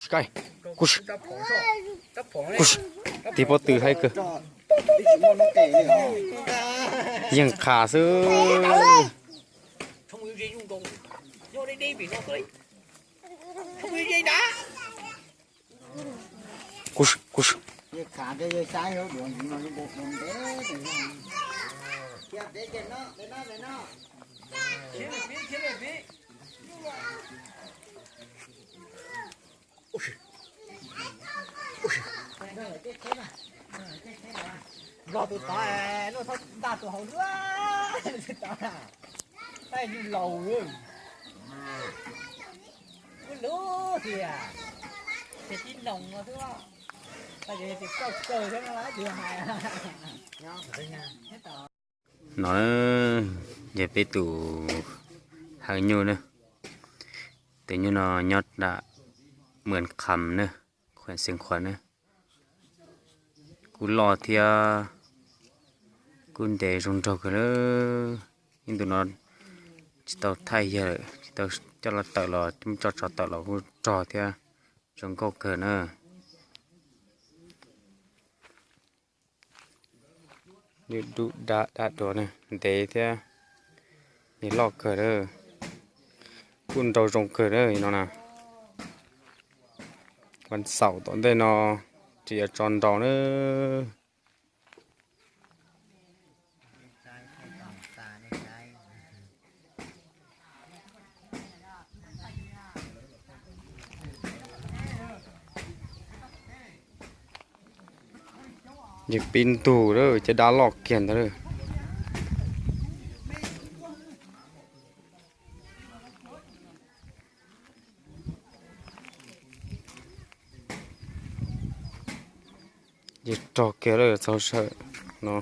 Kuv, kuv, tig pob tw haib kawg. Yeej qha xwb. Kuv, kuv, Nplog tus tod, Nuj Thoob ntaj tus hauv luaj, tus tod, nyuj laus, lub tias, ces tib noos no xwb, tab sis tias koj kawg thiab no ib tug hais. No yog peb tus hawv nyuj na. Tus nyuj no nyob nram Mws Kham na, khuam Xeev Khuam na. Kuj loj thiab kuj ntev zoo nraug kawg na. Ib ntus no tsis tau thaij yawg lawm, tsis tau coj los tawm los, coj tso tawm los kuj rog thiab zoo nkauj kawg na. Dub dub dab dab duav na, ntev thiab nws loj kawg na, kuj nraug zoo kawg na no na. Vas xaum tom ntej no tsis yuav tso nraus na. Yeej pib ntug lawm, caj dab loj kiag ntawd lawm. Yeej rog kiag lawm txog sawm no.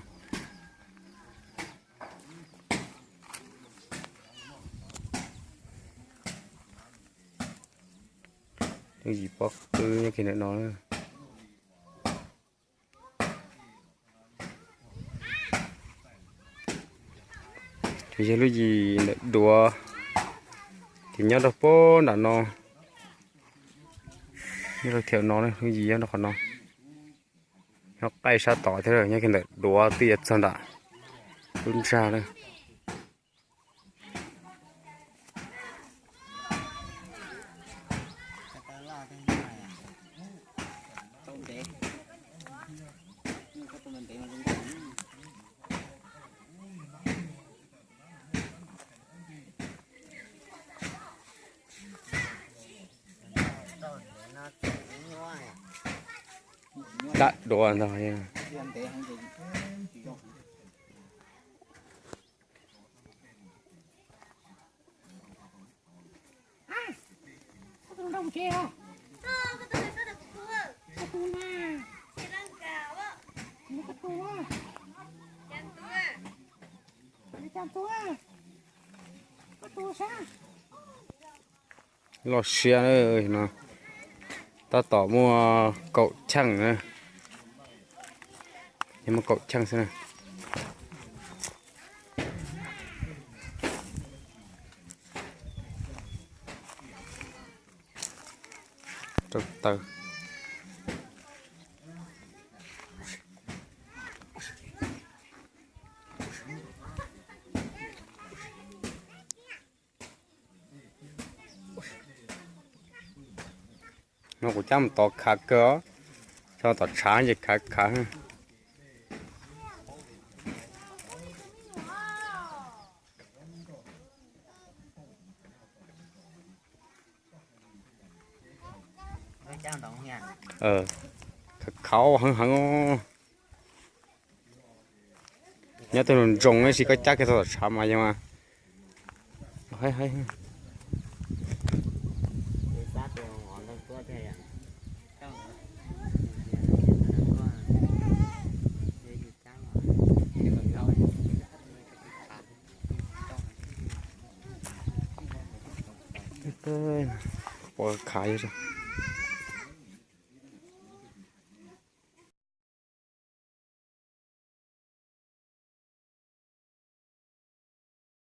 Lub yim pob qwb nyob kiag ntawm no. Ces yog lub yim ntawm duav, ces nyob rau pem nram no, nyob rau thiab no, lub yim nyob rau qhov no. Nyob qaij sab tod thiab, nyob kiag ntawm duav twb yuav txog nram lub ntsag lawm. Dab duav ntag. Loj siab no, tab tom muaj kaum cheej na, muaj kaum cheej xwb na. Rau taw. No kuv cab mus tod khav kawg, tso tom tshav ces khav khav. Khav heev heev. Nyob tej lub nroog tab sis koj cab kiag txog tom tshav mas yog mas. Pov khav.